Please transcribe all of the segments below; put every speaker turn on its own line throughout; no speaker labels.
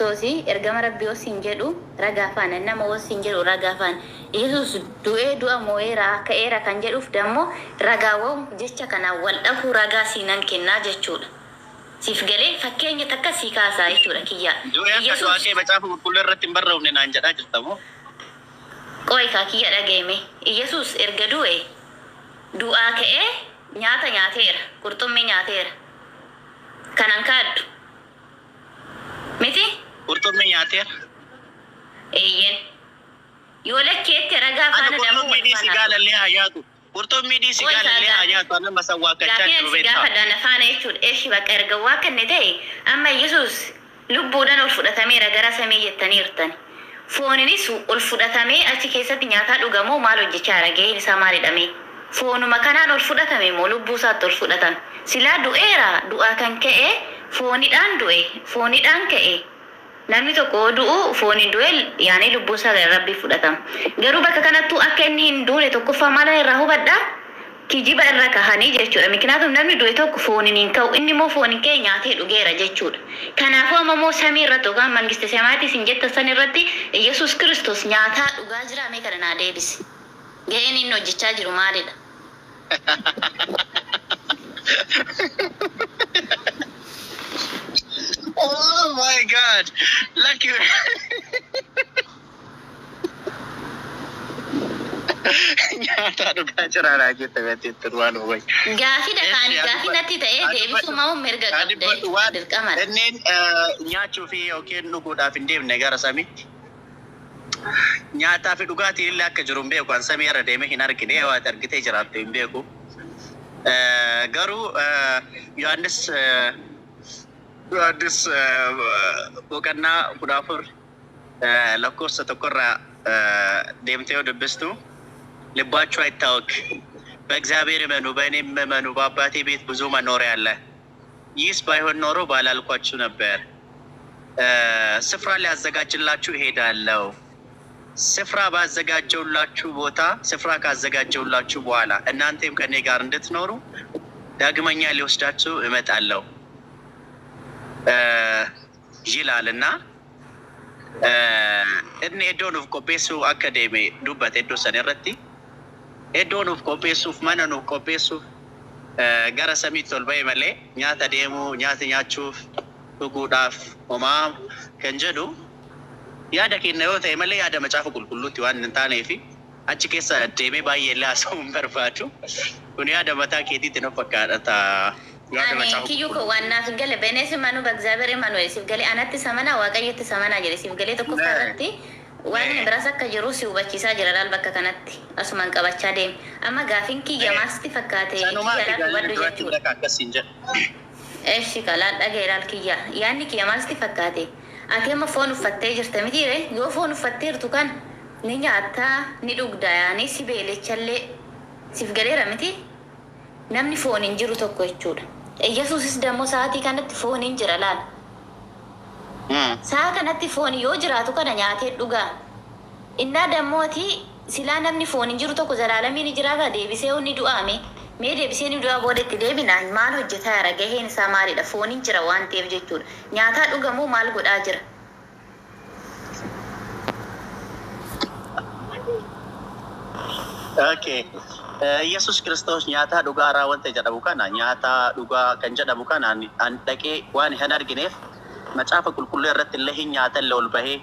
Kiristoos ergama Rabbii wasiin jedhu ragaa faana, nama wasiin jedhu ragaa faana. Yesuus du'ee du'a moo'eera ka'eera kan jedhuuf dammoo ragaawwan jecha kanaan wal dhahuu ragaa siinan kennaa jechuudha. Siif galee fakkeenya takka sii kaasaa jechuudha kiyyaa.
Du'ee akka du'aa
Yesuus
kee macaafa qulqulluu irratti hin barreeffamne naan jedhaa jirta moo?
Qoy kaa kiyya dhaga'ime. Yesuus erga du'e du'aa ka'ee nyaata nyaateera, qurxummii nyaateera. Kanan kaaddu. Miti?
Qurxummii nyaateera.
Eeyyen. Yoo lakkeetti ragaa
Ani
faana dammoo
qurxummii
wal
dhiisii
faana.
gaalallee haa nyaatu. Qurxummii dhiisii
Qoy kaa
gaalallee haa
gaafii.
nyaatu. Ani amma san waakkachaa
Gaafii
jiru
ani si
beektaa.
gaafadha na faana jechuudha. Eshi bakka erga waa kenne ta'e amma Yesuus lubbuudhaan ol fudhatameera gara samii jettaniirtani. Fooninis ol fudhatamee achi keessatti nyaataa dhugamoo maal hojjechaa jira? Gaheen isaa maalidha mee? Foonuma kanaan ol fudhatame moo lubbuu isaatti ol fudhatame? Silaa du'eera du'aa kan ka'e foonidhaan du'e foonidhaan ka'e. Namni tokko yoo du'u fooniin du'e yaani lubbuun isaa gara Rabbii fudhatama. Garuu bakka kanattuu akka inni hin duune tokkoffaa maal irraa hubadhaa? Kijiba irra kahanii jechuudha. Miknaatum namni du'e tokko fooniin hin ka'u. Inni immoo fooniin ka'e nyaatee dhugeera jechuudha. Kanaafuu amma immoo samii irratti yookaan mangiste samaatii isin jettan san irratti Yesuus Kiristoos nyaataa dhugaa jira mee kana naa deebisi. Ga'een inni hojjechaa jiru maalidha?
Oh my God! Lucky. Nyaata dhugaa jira naa jette beekteetti waan wayi.
Gaafii dhakaani
Eessi
gaafii natti ta'ee deebisuu maa mirga
haa
qabda
dubbadhu
jechuudha
waan
dirqamadha.
inneen nyaachuu fi yookiin dhuguudhaaf hin deemne gara samiitti. Nyaataa fi dhugaatiin illee akka jiru hin beeku. An samii irra deemee hin argine yoo ati argitee jiraattu hin beeku. Garuu Yohaannis boqonnaa 14 lakkoofsa tokkorraa deemtee yoo dubbistu ልባችሁ አይታወክ፣ በእግዚአብሔር እመኑ፣ በእኔም እመኑ። በአባቴ ቤት ብዙ መኖሪያ አለ። ይህስ ባይሆን ኖሮ ባላልኳችሁ ነበር። ስፍራ ሊያዘጋጅላችሁ እሄዳለሁ። ስፍራ ባዘጋጀውላችሁ ቦታ ስፍራ ካዘጋጀውላችሁ በኋላ እናንተም ከእኔ ጋር እንድትኖሩ ዳግመኛ ሊወስዳችሁ እመጣለሁ ይላል እና inni iddoo nuuf qopheessuu akka deeme dubbate iddoo san irratti iddoo nuuf qopheessuuf mana nuuf qopheessuuf gara samiitti ol ba'e malee nyaata deemuu nyaata nyaachuuf dhuguudhaaf homaa kan jedhu yaada keenya yoo ta'e malee yaada macaafa qulqulluutti waan hin taaneef achi keessa deemee baay'ee illee haasa'uu hin barbaadu. Kun yaada mataa keetiitti na fakkaata. Yaada
Ani
macaafa
kiyyuu koo
qulqulluu.
waan naaf hin galle benees manuu በእግዚአብሔር እመኑ siif galee anatti samanaa waaqayyotti samanaa jedhe siif galee tokkoffaa irratti waan biraas akka jiru si hubachiisaa jira laal bakka kanatti asumaan qabachaa deemi. Amma gaafiin kiyya maasitti fakkaate
Sanumaa
kiyya
fi
laal
gaaliin
hubadhu
duratti
jechuudha.
bira akkasiin jedha.
Eshi laal dhaga'e laal kiyya yaadni kiyya maasitti fakkaate ati amma foon uffattee jirta mitiire yoo foon uffatteertu kan ni nyaattaa ni dhugdaa yaani si beelechallee siif galeera miti. Namni foon hin jiru tokko jechuudha. Yesuusis dammoo sa'aatii kanatti foon hin jira laal. Sa'a kanatti foon yoo jiraatu kana nyaatee dhugaa. Innaa dammooti silaa namni foon hin jiru tokko zalaalamii ni jiraata deebisee ni du'aame. Mee deebisee ni du'aa booda itti deebinaan maal hojjetaa jira gaheen isaa maalidha foon hin jira waan ta'eef jechuudha. Nyaataa dhugamoo maal godhaa jira?
Okay. Yesus Kiristoos nyaata dhugaaraa wanta jedhamu kana nyaata dhugaa kan jedhamu kana an dhaqee waan hin argineef macaafa qulqulluu irratti illee hin nyaata illee ol bahee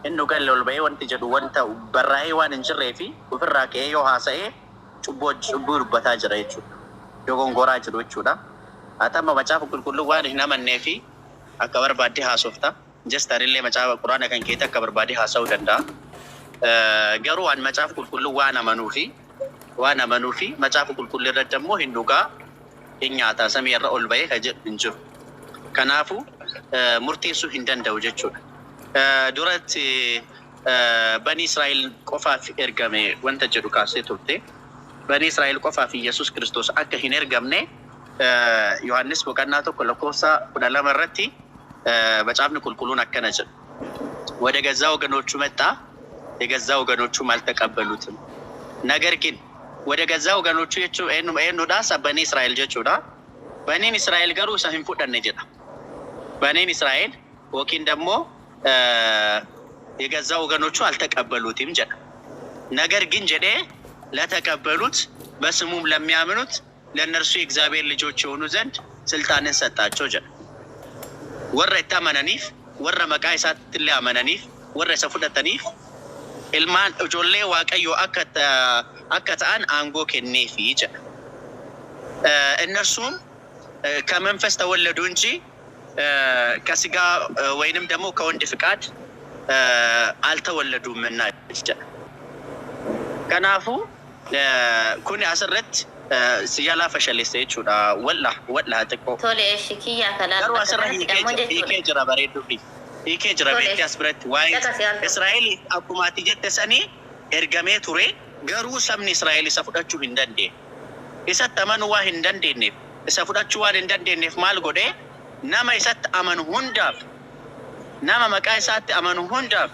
hin dhugan illee ol bahee wanti jedhu wanta barraa'ee waan hin jirree fi ofirraa ka'ee yoo haasa'ee cubbuu cubbuu dubbataa jira jechuudha. Dogongoraa jiru jechuudha. Ati amma macaafa qulqulluu waan hin amannee fi akka barbaadde haasofta. Just illee macaafa quraana kan keetti akka barbaadde haasa'uu danda'a. Garuu an macaafa qulqulluu waan amanuu fi macaafa qulqulluu irratti immoo hin dhugaa hin nyaata samii irra ol bahee kan jedhu hin jiru. Kanaafuu murteessuu hin danda'u jechuudha. Duratti bani Israa'el qofaaf ergame wanta jedhu kaasee turte. Bani Israa'el qofaaf Yesuus Kiristoos akka hin ergamne Yohaannis boqonnaa 1 lakkoofsa 12 irratti macaafni qulqulluun akkana jedha. ወደ ገዛ ወገኖቹ መጣ፣ የገዛ ወገኖቹም አልተቀበሉትም። ነገር ግን ወደ ገዛ ወገኖቹ eenyudha bani Israa'el jechuudha. Baniin Israa'el garuu isa hin fudhanne jedha. Baniin Israa'el yookiin dammoo የገዛ ወገኖቹ አልተቀበሉትም jedha. ነገር ግን jedhee ለተቀበሉት በስሙም ለሚያምኑት ለእነርሱ የእግዚአብሔር ልጆች የሆኑ ዘንድ ስልጣንን ሰጣቸው jedha. Warra itti amananiif, warra maqaa isaatti illee amananiif, warra isa fudhataniif ilmaan ijoollee Waaqayyoo akka ta'an aangoo kenneefii jedha. እነርሱም ከመንፈስ ተወለዱ እንጂ ከስጋ ወይንም ደግሞ ከወንድ ፍቃድ አልተወለዱምና jedha. Kanaafuu kuni asirratti si jalaa fashaleessa jechuudha. Wallah wallah xiqqoo.
Tole eshi kiyyaa kalaa
Garuu
bakka
asirra
kanatti
hiikee
dammoo
jira,
jechuudha.
hiikee jira bareedduu fi hiikee jira
Tole
beektii as biratti waa'ee
caqasi al tokko.
Israa'el akkuma ati jette sanii ergamee ture, garuu sabni Israa'el isa fudhachuu hin dandeenye. Isatti amanuu waan hin dandeenyeef, isa fudhachuu waan hin dandeenyeef maal godhee, nama isatti amanu hundaaf, nama maqaa isaatti amanu hundaaf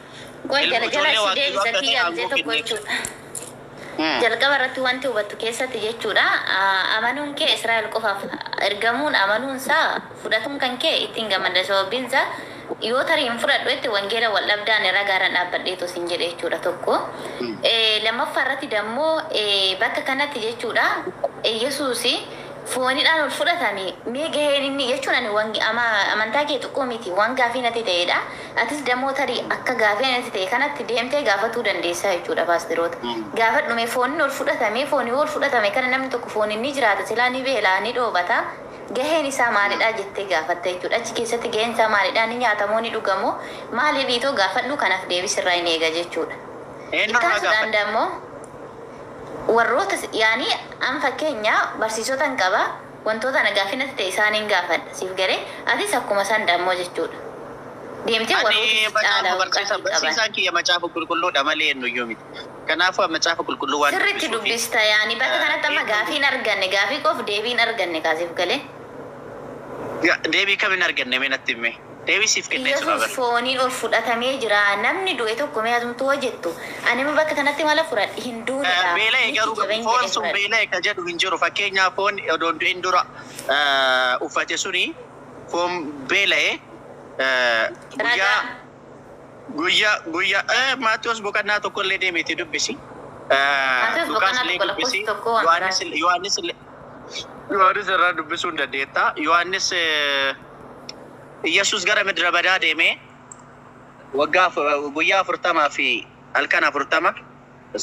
Qoy
ilma
jala jala
ijoollee
si
Waaqayyoo
deebisa
akka ta'e
kiyyaa
aangoo
gisee tokko
kenneef.
jechuudha. Jalqaba irratti wanti hubattu keessatti jechuudha, amanuun kee Israa'el qofaaf ergamuun amanuun isaa fudhatuun kan kee ittiin gammadda, sababiin isaa yoo tarii hin fudhadhu jetti wangeela wal dhabdaan irra gaaraan dhaabbadheetu sin jedhe jechuudha tokko. Lammaffaa irratti dammoo bakka kanatti jechuudha, Yesuus foonidhaan ol fudhatame mee gaheen inni jechuun ani amantaa kee xiqqoo miti, waan gaafii natti ta'edha. Atis dammoo tarii akka gaafii natti ta'e kanatti deemtee gaafatuu dandeessaa jechuudha paasteroota. Gaafadhume, foonni ol fudhatame, foonii ol fudhatame kana namni tokko foon inni jiraata silaa ni beelaa ni dhoobata. Gaheen isaa maalidha jettee gaafatta jechuudha. Achi keessatti gaheen isaa maalidha, ni nyaatamoo ni dhugamoo maali dhiitoo gaafadhu, kanaaf deebisirraa hin eega jechuudha.
Eenyurraa
Ittaansuudhaan
gaafadhu?
dammoo warroota yaani an fakkeenya barsiisota hin qaba, wantoota ana gaafii natti ta'e isaaniin gaafadha siif galee, atis akkuma san dammoo jechuudha. Deemtee
Ani
warroota si
macaafa
caalaa
barsiisa
qarshii qaban.
Barsiisaan kiyya macaafa qulqulluudha malee eenyuyyuu miti. Kanaafuu macaafa qulqulluu waan
Sirriitti
dubbisuufi
dubbista, yaani bakka kanatti amma gaafii hin arganne, gaafii qof deebii hin arganne kaasiif galee.
Deebii kam hin arganne? Mee natti hime. Deebii siif kennee jira
Yesuus
bara.
fooniin ol fudhatamee jira. Namni du'e tokko mee atumtuu hojjettu. Ani immoo bakka kanatti mala fudhadhe hin duunedha.
Beela'e
Miti
garuu
jabeenya
foon
jedhee
sun
fudhadhe.
beela'e ka jedhu hin jiru. Fakkeenyaaf foon odoo hin du'in dura uffate suni foon beela'e guyyaa
Ragaa.
guyyaa guyyaa Maatiyus boqonnaa tokko illee deemeeti dubbisi.
Maatiyus
Luqaas
boqonnaa
illee
1
dubbisi.
lakkoofsa 1 waan
Yohaannis
biraa.
Yohaannis illee Yohaannis irraa dubbisuu hin dandeetta. Yohaannis Iyyasuus gara ምድረ በዳ deemee waggaa guyyaa 40 fi halkan 40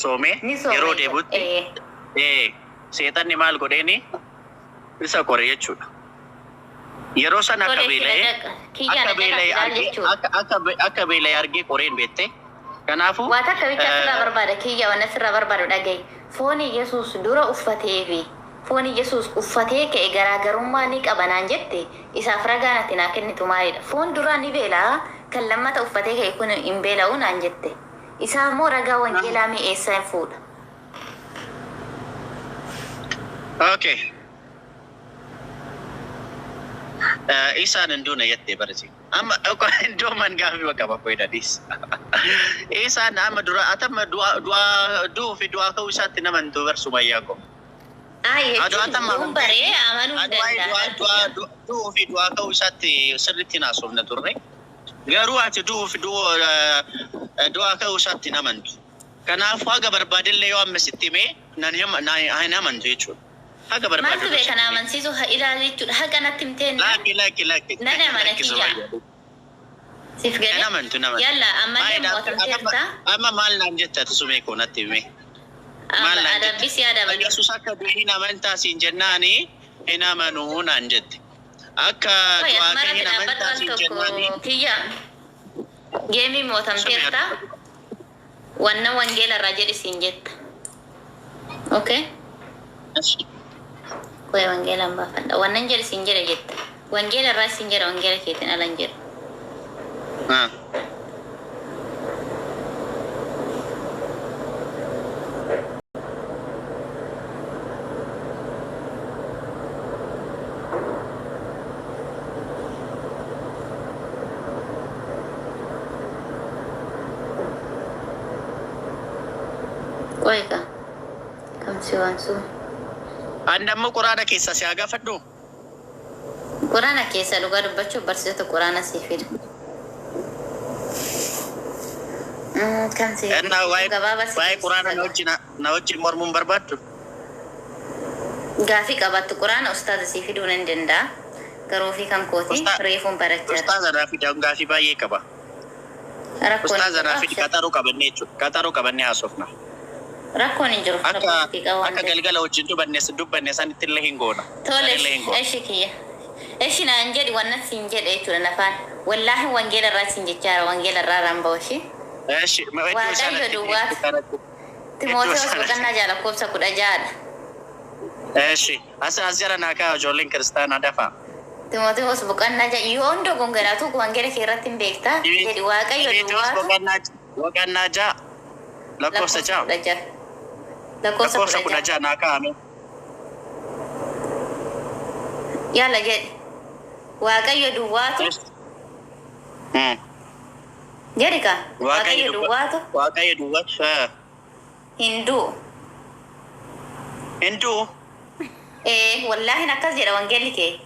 soomee
Ni soome.
yeroo deebi'utti seexanni maal godheeni isa qore jechuudha. Yeroo sana akka
Tole
beela'ee
kiyya
akka
na
beela'ee
caqas
argee
jechuudha.
akka beela'ee argee qoreen beekte. Kanaafuu
Waa takka bicha asirraa barbaada kiyya, waan asirraa barbaadu dhagahi. Foon Yesuus dura uffatee fi foon Yesuus uffatee ka'e garaagarummaa ni qaba naan jette, isaaf ragaa natti naa kennitu maalidha? Foon duraa ni beelaa, kan lammata uffatee ka'e kun hin beela'u naan jette. Isaa immoo ragaa wangeelaa mee eessaa hin fuudha?
Okay. Isaan hin duune jettee barsi. Amma iddoo man gaafii qaba fayyadadis. Isaan amma dura atamma du'a du'a du'uu fi du'aa ka'uu isaatti nama hin barsu mayyaa koo.
Haa
Aduu
jechuun
atamma
du'uun baree amanuu hin danda'a.
Du'uu fi du'aa ka'uu isaatti sirriitti naasofna turre. Garuu ati du'uu fi du'aa ka'uu isaatti hin amantu. Kanaafuu haga barbaadellee yoo amma sitti himee nan hin amantu jechuudha. Haga
Maaltu
barbaadu
beeka na amansiisu haa ilaalu jechuudha. Haqa natti himteen
Lakki lakki lakki.
nan amana kiyya. Siif
Hin
galee?
amantu nama.
Yalla ammallee mo'atamteerta.
Amma maal naan jetta ati sumee koo natti hime? Maal naan jette?
Adabbii si adaban.
Yesuus akka du'e hin amantaa siin jennaani hin amanuu naan jette. Akka
Qoy
du'aa kee
asumarratti
hin
dhaabbadhu
amantaa
al
siin
tokko
jennaani
kiyya. Geemii mo'atamteerta. Wanna wangeela irraa jedhi siin jetta. Okay? Qoy wangeelaan baafadha. Wannan jedhi siin jedhe jetta. Wangeela irraa siin jedha, wangeela keetiin ala hin jedhu.
Ah.
Qoy ka. Kam si waan sun.
Ani ammoo quraana keessaa si haa gaafadhu.
Quraana keessa dhugaa dubbachuuf barsiisota quraana sii fida. Akkam si
Ennaa waa'ee
gabaabaa si
waa'ee quraana na
deebisisa.
wajjin na wajjin mormuun barbaaddu?
Gaafii qabaattu quraana ustaaza sii fiduu nan danda'a. Garuu fi kan kooti reefuun barachaa jira.
Ustaaza naa fidi gaafii baay'ee qaba.
Rakkoon hin
Ustaaza
jiru.
naa fidi qaxaruu qabannee jechuudha. Qaxaruu qabannee haasofna.
Rakkoon hin jiru.
Akka
Rakkoon qaba waan
akka
ta'eef.
galgala wajjin dubbanne dubbanne sanitti illee hin goona.
Tole
Sanillee hin goona.
eshi kiyya. Eshi naan jedhi wannan siin jedhe jechuudha nafaan. Wallaahi wangeela irraa siin jechaara wangeela irraa ramboo ishee.
Eshi iddoo
Waaqayyo
sanatti
duwwaatu.
iddoo sanatti.
Timootewos
sanatti.
boqonnaa 6 lakkoofsa 16dha.
Eshi as as jala naa kaa ijoolleen kiristaanaa dafaa.
Timootewos boqonnaa 6 yoo hunda gongolaatu wangeela kee irratti hin beektaa jedhi Waaqayyo
Timotewoos
duwwaatu
boqonnaa 6 lakkoofsa
lakkoofsa
6
16. Lakkoofsa
lakkoofsa
16.
16 naa kaa'ame.
Yalla jedhi. Waaqayyo duwwaatu jedhi ka. Waaqayyo duwwaatu
Waaqayyo duwwaatu
hin du'u.
Hin du'u.
Ee wallaahin akkas jedha wangeelli kee.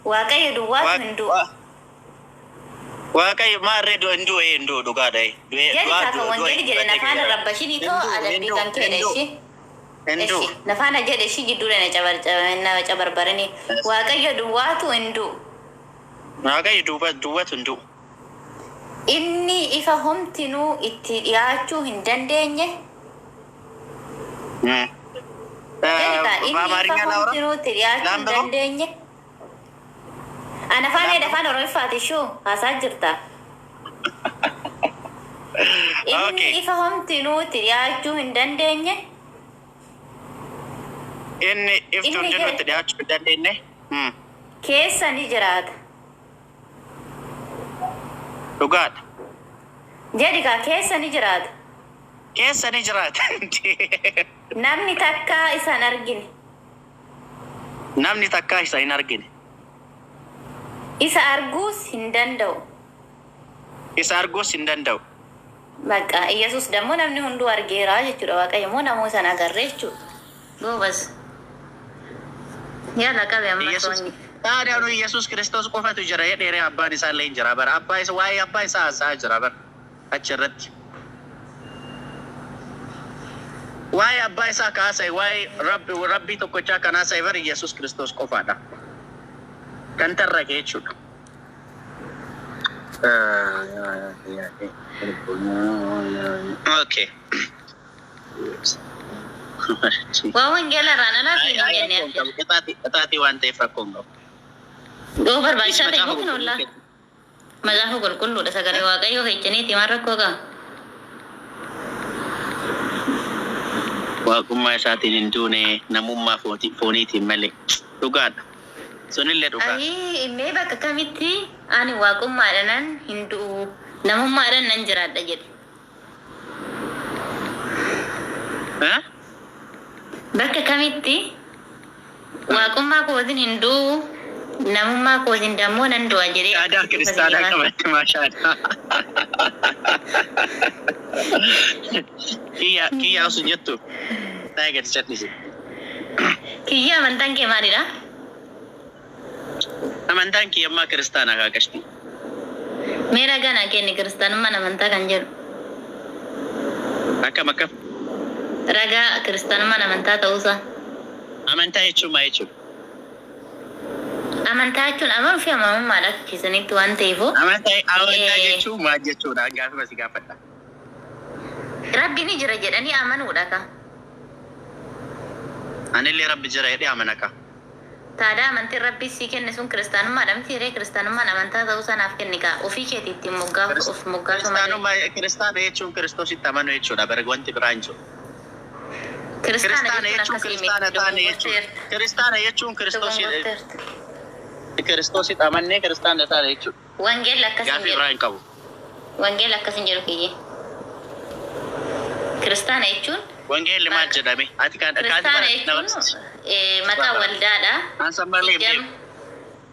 Waaqayyo duwwaatu hin du'u.
Waaqayyo maarree du'e hin du'e hin du'u dhugaadha. Du'e
Jedhi
du'a
kaa kan
du'e
wangeelli jedhe nafaana rabbashinii
Hin
too
du'u hin
adabbii
du'u
kan
hin
keedha
du'u
ishee.
hin du'u.
Eshi nafaana jedhe ishii gidduudha na cabarbaranii. Waaqayyo duwwaatu hin du'u.
Waaqayyo duwwaatu hin du'u.
Inni ifa homtinuu itti dhiyaachuu hin dandeenye. Jedhi kaa inni ifa
በአማርኛ ላውራ
homtinuu itti dhiyaachuu hin
ላንብበው
dandeenye. Ana afaan
ላንብበው።
afaan Oromiffaati ishuu haasaa jirta. Inni
Okay.
ifa homtinuu itti dhiyaachuu hin dandeenye.
Inni ifti
Inni
hundinuu itti dhiyaachuu hin dandeenye.
Keessa ni jiraata.
Dhugaadha.
Jedhi kaa keessa ni jiraata.
Keessa ni jiraata.
Namni takkaa isa hin argine.
Namni takkaa isa hin argine.
Isa arguus hin danda'u.
Isa arguus hin danda'u.
Bakka Iyyasuus dammoo namni hunduu argeera jechuudha. Waaqayyo immoo namoota sana agarree jechuudha. Goobas. Yaala qabe amma
Iyyasuus
toonni.
ታዲያ ነው ኢየሱስ ክርስቶስ qofatu jira jedheere abbaan isaa illee hin jira bara abbaa isa waa'ee abbaa isaa haasa'aa jira bara achirratti. Waa'ee abbaa isaa kaasa'e waa'ee rabbi rabbii tokkochaa kan haasa'e bara Iyyasuus Kiristoos qofaadha. Kan tarrake jechuudha. Okay.
Waa wangeela irraan alaa siin hin jenne afeera.
Qixaatii waan ta'eef rakkoon qabu.
Goo barbaachisaa ta'e
Macaafa
immoo kun
qulqulluu
ollaa.
keessa.
Macaafa qulqulluudha sagalee Waaqayyoo heechaniiti maal rakkoo qaba?
Waaqummaa isaatiin hin duune namummaa fooniitiin malee. Dhugaadha. Sunillee dhugaadha.
Ayii mee bakka kamitti ani waaqummaadhaan hin du'u namummaadhaan nan jiraadha jedhe.
Eh?
Bakka kamitti waaqummaa kootiin hin du'u namummaa kootiin dammoo nan du'a jedhee
Aadaa
akkasitti
kiristaanaa
fayyadamaa.
qabatte maashaadha. Kiyya kiyya osoo jettu. Taa'ee gadi cal'isi.
Kiyya amantaan kee maalidha?
Amantaan kiyya ammaa kiristaanaa kaaqashti.
Mee ragaa naa kenni kiristaanummaan amantaa kan jedhu.
Akkam akkam.
Ragaa kiristaanummaan amantaa ta'uusaa.
Amantaa jechuun maal jechuudha?
Amantaa jechuun amanuu fi amanamummaadha akka keessanitti waan ta'eefuu.
Amantaa jechuun maal jechuudha? Gaafuma si gaafadha.
Rabbi ni jira jedhanii amanuudha ka.
Anillee rabbi jira jedhee amana ka.
Taadaa amantiin rabbi sii kenne sun kiristaanummaadha miti ree kiristaanummaan amantaa ta'uu sanaaf kenni kaa ofii keetii ittiin moggaaf of moggaasu malee.
Kiristaanummaa kiristaana jechuun kiristoositti amanuu jechuudha. Bara wanti biraa hin jiru.
Kiristaana
Kiristaana
jechuun
jechuun
akkasii miti
kiristaana taane jechuudha.
dogongorteerta.
Kiristaana jechuun
Dogongorteerta.
kiristoositti amannee kiristaana taane jechuudha.
Wangeelli akkas hin
Gaaffii
jedhu.
biraa hin qabu.
Wangeelli akkas hin jedhu kiyyee. Kiristaana jechuun
Wangeelli maal jedhame? Ati kan
kiristaana jechuun maqaa waldaadha.
An sammallee hin beeku.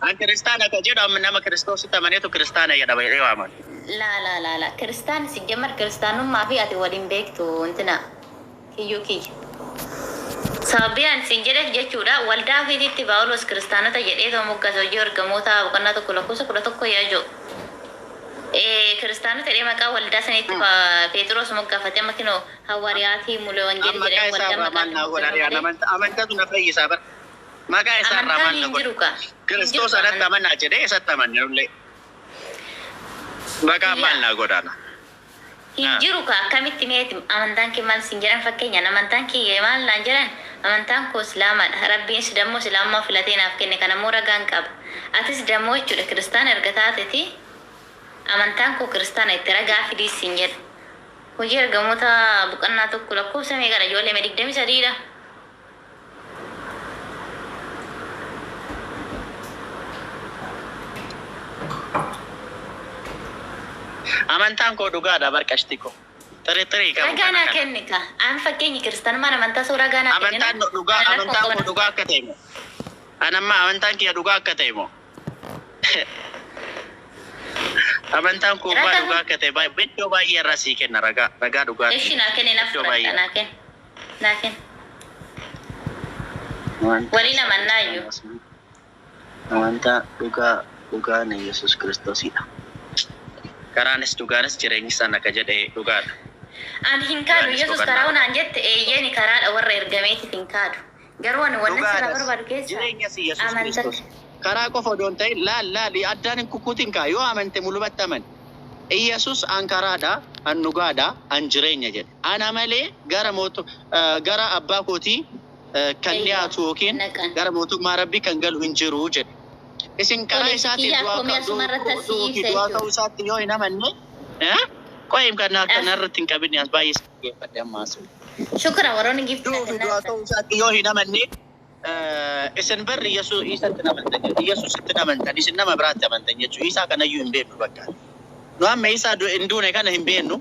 An kiristaana kan jedhamu nama kiristoositti amaneetu kiristaana jedhama jedhee waaman.
Laa laa laa laa kiristaan sijjamar kiristaanummaa fi ati waliin beektu wantina kiyyuu kiyya. Sababii ani siin jedheef jechuudha waldaa ofiititti Paawulos kiristaanota jedhee too moggaase hojii ergamoota boqonnaa 1 lakkoofsa 11 yaa jiru. Kiristaanota jedhee maqaa waldaa sanitti Phexros moggaafate amma kinoo hawaariyaatii mule wangeelii
Maqaa
jedhee
isaa
waldaa
irraa
maqaa
maal naa godha?
malee.
Amantaatu na fayyisaa bara. Maqaa isaa irraa
Amantaan
maal na
hin
godha?
jiru kaa. Hin jiru
Kiristoos
kaa.
anatti amanaa jedhee isatti amanne nullee. Maqaa maal naa godhaana?
Hin jiru kaa, akkamitti meeti amantaan kee maal siin jedhan? Fakkeenyaan amantaan kee maal naan jedhan, amantaan koo islaamaadha. Rabbiinis dammoo islaamummaa filatee naaf kenne, kanammoo ragaan qaba. Atis dammoo jechuudha kiristaana erga taateti amantaan koo kiristaana itti ragaa fidiis siin jedha. Hojii Ergamoota boqonnaa 1 lakkoofsa meeqadha ijoollee? Mee 23dha.
Amantaan koo dhugaadha barqashti koo. Xirixirii qabu
Ragaa
kana
naa
kana.
kenni kaa. An fakkeenyi kiristaanummaan amantaa soo ragaa naa kennina.
Amantaan dhugaa
Ana rakkoo
amantaan koo
qabna.
dhugaa akka ta'e moo? Anamma amantaan kiyya dhugaa akka ta'e moo? Amantaan koo
Ragaa
dhugaa akka ta'e iddoo baay'ee irraa sii kenna ragaa dhugaati.
Ishi naa kenni, naaf
Iddoo
fudhadha
baay'ee.
naa kenni. Naa kenni. Waliin amannaa iyyuu.
Amantaa dhugaa dhugaan Yesuus Kiristoosidha. Karaanis dhugaanis jireenyis ana ka jedhe dhugaadha.
Ani hin kaadu
Dhugaanis
Yesuus
boqonnaa.
karaa naan jette, eeyyeni karaadha, warra ergameetiif hin kaadu. Garuu ani wannan sirraa
Dhugaadhas
barbaadu keessa
jireenyas Yesuus
amantaa
Kiristoos. Karaa qofa odoon ta'in laal laal addaan hin kukkutin kaa, yoo amante mul'umatti amani. Iyesus an karaadha, an dhugaadha, an jireenya jedhe. Ana malee gara mootu gara abbaa kootii kan
Eeyyaa
dhiyaatu yookiin
naqan.
gara mootummaa rabbii kan galu hin jiru jedhe. Isin karaa
Tole
isaatiin
kiyyaa
du'aa
komii asuma irratti asii
du'uu fi
ibsa
du'aa
jechuudha.
ta'uu isaatti yoo hin amanne, qo'eem kan
As
kanarratti hin qabinne as baay'ee si dhaggeeffadhe ammaa as.
Shukra warroonni giiftii
Du'uu fi
kennaa
du'aa
jirtan.
ta'uu isaatti yoo hin amanne, isin barri Yesuus isatti amantan, Yesuusitti amantan, isin nama biraatti amantan jechuudha. Isaa kanayyuu hin beeknu bakka. Nu amma isaa hin duune kana hin beeknu.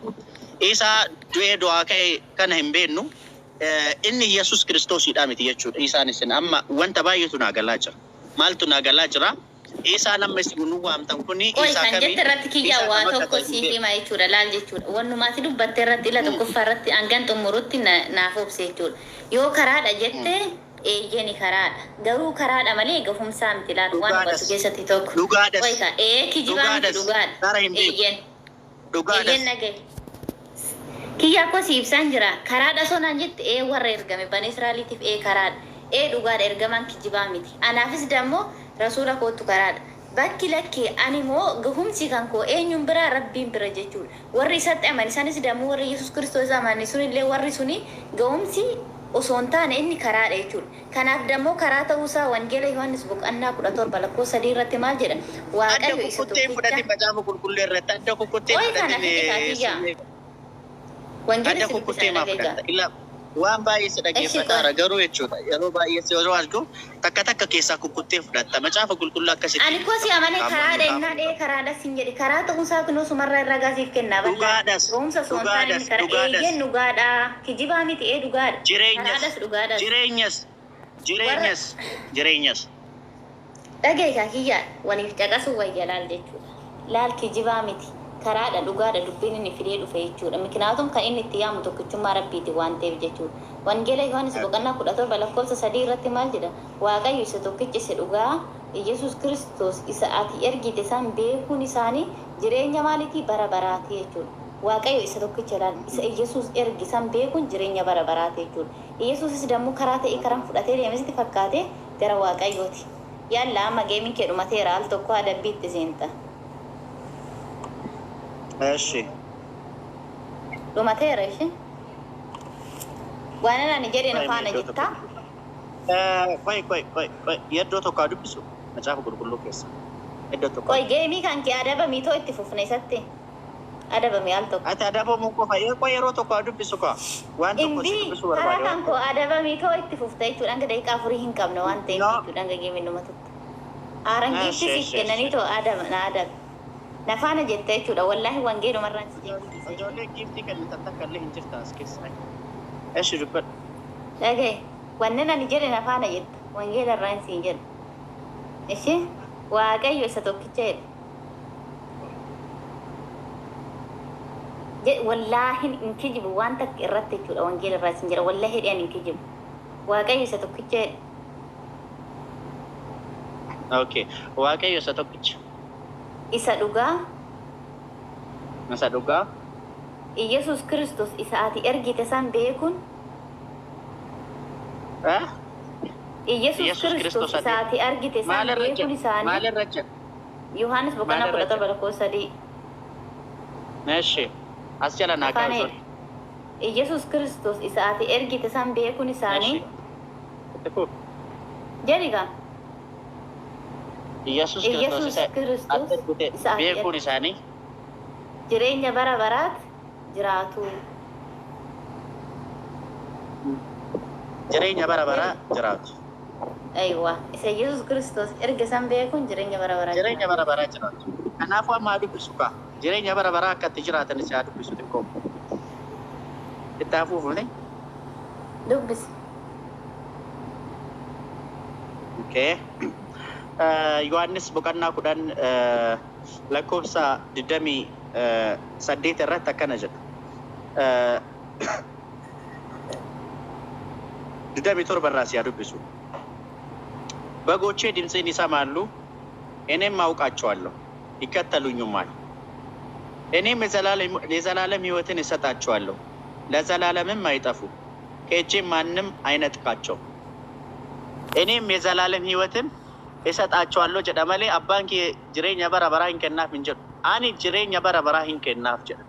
Isaa du'ee du'aa ka'e kana hin beeknu. Inni Yesuus Kiristoosidha miti jechuudha. Isaan isin amma wanta baay'eetu naa galaa jira. Maaltu naa galaa jira? Isaan amma isin nu waamtan kuni
Oi
isaa
kan
kamii?
jette irratti kiyyaa
Isaa
waa
kam akka
tokko
ta'e hin
siif
beeknu.
hima jechuudha, laal jechuudha. Wannumaati dubbatte irratti ila tokkoffaa irratti hangan xumurutti naaf obse jechuudha. Yoo karaadha jette, eeyyeni karaadha. Garuu karaadha malee gahumsaa miti, laal waan hubatu
Dhugaadhas.
keessatti tokko.
Dhugaadhas.
Oi ka ee kijibaa miti
Dhugaadhas.
dhugaadha.
Dara hin beeku.
Eeyyen.
Dhugaadhas.
Eeyyen nagaye. Kiyyaa koo si ibsaan jira. Karaadha osoo naan jette, ee warra ergame bani Israa'eliitiif ee karaadha. Ee dhugaadha, ergamaan kijibaa miti. Anaafis dammoo rasuula kootu karaadha. Bakki lakki ani moo gahumsi kan koo eenyuun biraa? Rabbiin bira jechuudha. Warri isatti amani isanis dammoo warri Yesuus Kiristoos amani sunillee warri suni gahumsi osoo hin taane inni karaadha jechuudha. Kanaaf dammoo karaa ta'uusaa Wangeela Yohaannis boqonnaa 17 lakkoofsa 3 irratti maal jedha?
Adda
Waaqayyo isa
kukkuttee
tokkicha.
fudhatin macaafa qulqulluu irratti adda kukkuttee
Oi kana
fudhatin
fixi kaa kiyyaa. Wangeela
adda
si
kukkuttee
dubbisan
maa
dhageegaa.
fudhatta? Ila waan baay'ee si
Eshi
dhaggeeffataara
qoy.
garuu jechuudha. Yeroo baay'ee si yeroo argu takka takka keessaa kukkuttee fudhatta. Macaafa qulqulluu akkasitti
Ani koo si amane
qaamonni
karaadha
kaafamu.
innaa dhee karaadha sin jedhe, karaa ta'uusaa kunoo sumarraa irraa gaasiif kennaa bal'aa.
Dhugaadhas.
Gahumsa osoo hin taane inni
Dhugaadhas.
karaa
Dhugaadhas.
eeyyeen dhugaadha. Kijibaa miti, ee dhugaadha.
Jireenyas.
Karaadhas dhugaadhas.
Jireenyas.
Warra
Jireenyas. Jireenyas.
Dhageekaa kiyyaa, waliif caqasuu wayya, laal jechuudha. Laal kijibaa miti. Karaadha dhugaadha dubbiin inni fidee dhufe jechuudha. Miknaatum kan inni itti yaamu tokkichummaa rabbiiti waan ta'eef jechuudha. Wangeela Yohaannis boqonnaa 17 lakkoofsa 3 irratti maal jedha? Waaqayyo isa tokkicha isa dhugaa Yesuus Kiristoos isa ati ergite isaan beekuun isaanii jireenya maaliitii? Bara baraati jechuudha. Waaqayyo isa tokkicha, laal, isa Yesuus ergi isaan beekuun jireenya bara baraati jechuudha. Yesuusis dammoo karaa ta'ee karaan fudhatee deemesitti fakkaate gara Waaqayyooti. Yalla amma geemiin kee dhumateera, al tokko adabbiitti seenta.
Eshi.
Dhumateera ishee. Waan ani jedhe na faana
Iddoo
jettaa?
tokko. Qoy qoy qoy qoy iddoo tokko haa dubbisu macaafa qulqulluu keessa. Iddoo tokko.
Qoy, geemii kan kee adabamii too itti fufne isatti. Adabamii al tokko.
Ati adabamuu qofa qoy yeroo tokko haa dubbisu kaa. Waan tokko si
Imbii
dubbisuu
karaa
barbaade
kan
waan
koo adabamii too itti fufte jechuudha. Hanga daqiiqaa 4 hin qabne waan ta'eef
No.
jechuudha. Hanga geemiin dhumatutti. Aaran giifti
Eshi
siif
eshi
kennanii
eshi.
too adaba na adabe. Na faana jette jechuudha. Wallaahi wangeelumarraan si jechisiisa.
Ijoollee giiftii kennitan takka illee hin jirta as keessa. Eshi, dubbadhu.
Dhagaye, wanneen ani jedhe na faana jetta. Wangeela irraan siin jedha. Ishee Waaqayyo isa tokkicha jedhe. Wallaahi hin kijibu waan takka irratti jechuudha. Wangeela irraa siin jedha. Wallaahi hidhaan hin kijibu. Waaqayyo isa tokkicha jedhe.
Okay. Waaqayyo isa tokkicha.
Isa dhugaa.
Isa dhugaa.
Iyesuus Kiristoos isa ati ergite san beekuun
Eh?
Iyesuus
Iyesuus
Kiristoos
Kiristoos
isa
ati
ati argite san
maalirra
beekuun
jira?
isaanii
Maalirra jira?
Yohaannis boqonnaa
Maalirra
kudha
jira?
torba lakkoofsa 3.
Eshi. As jala naa
Afaan
kaa'u.
Iyesuus Kiristoos isa ati ergite san beekuun isaanii
Eshi. Itti fufi.
jedhi gaa.
Iyesuus Kiristoos
Iyesuus
isa ati
Kiristoos
ergite
isa ati
beekuun
ergite
isaanii
jireenya bara baraat jiraatu.
Jireenya bara baraa
Jedhi.
Jiraatu.
Aywa. Isa Iyesuus Kiristoos erge san beekuun jireenya bara baraa
Jireenya
jiraatu.
Bara baraa jiraatu. Kanaafuu amma haa dubbisu kaa. Jireenya bara baraa akka itti jiraatan isa haa dubbisu xiqqoo. Itti hafuufne.
Dubbisi.
Okay. Yohaannis boqonnaa 10 lakkoofsa 28 irratti akkana jedha. 27 irraa si haa dubbisu. በጎቼ ድምፄን ይሰማሉ፣ እኔም አውቃቸዋለሁ፣ ይከተሉኝማል። እኔም የዘላለም ሕይወትን እሰጣቸዋለሁ፣ ለዘላለምም አይጠፉ፣ ከእጄም ማንም አይነጥቃቸው። እኔም የዘላለም ሕይወትን እሰጣቸዋለሁ jedha malee abbaan kee jireenya bara baraa hin kennaaf hin jedhu. Ani jireenya bara baraa hin kennaaf jedha.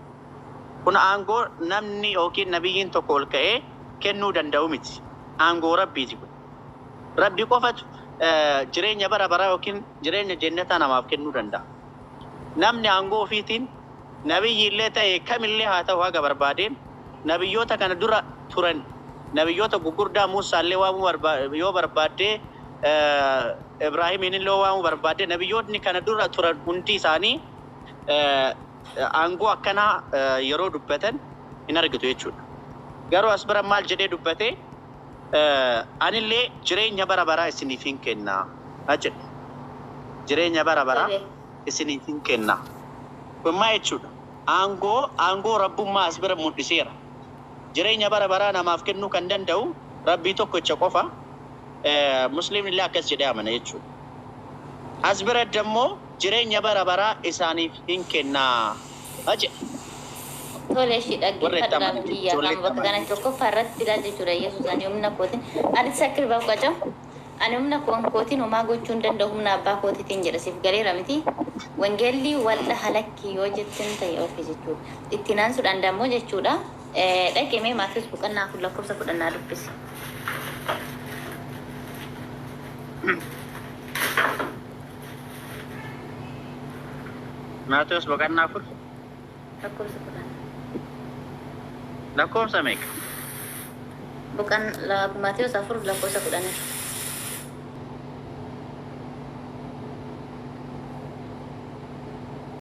Kun aangoo namni yookiin nabiyyiin tokko ol ka'ee kennuu danda'u miti. Aangoo Rabbiiti kun. Rabbi qofatu jireenya bara baraa yookiin jireenya jennataa namaaf kennuu danda'a. Namni aangoo ofiitiin nabiyyi illee ta'e kamillee haa ta'u haga barbaadeen nabiyyoota kana dura turan nabiyyoota gugurdaa Muusaallee waamuu yoo barbaaddee, Ibraahimiin illee waamuu barbaadde, nabiyyoonni kana dura turan hundi isaanii aangoo akkanaa yeroo dubbatan hin argitu jechuudha. Garuu as bira maal jedhee dubbate? Anillee jireenya bara baraa isiniif hin kennaa jedhe. Jireenya bara baraa isiniif hin kennaa. Kun maal jechuudha? Aangoo rabbummaa as bira mul'iseera. Jireenya bara baraa namaaf kennuu kan danda'u Rabbii tokkicha qofa. Musliimni illee akkas jedhee amana jechuudha. As bira immoo jireenya bara baraa isaaniif hin kennaa jedhe.
Tole, ishii
Warra itti
dhaggeeffadhu
amanan
kiyyaa
ijoollee
kan
itti
bakka
amanan
kana
jechuudha.
Tokkoffaa irratti ilaal jechuudha. Yesuus ani humna kootiin ani sakkir baqqaca ani humna kootiin homaa gochuu hin danda'u, humna abbaa kootiitiin jedha. Siif galeera miti? Wangeelli walda halakkii yoo jettin ta'e ofi jechuudha. Ittiin aansuudhaan dammoo jechuudha, dhaqee Maatiyus boqonnaa 4 lakkoofsa 10 naa dubbisi.
Maatiyus boqonnaa 4
Lakkoofsa 10.
Lakkoofsa meeqa?
Boqonnaa Maatiyus 4 lakkoofsa 10 irra.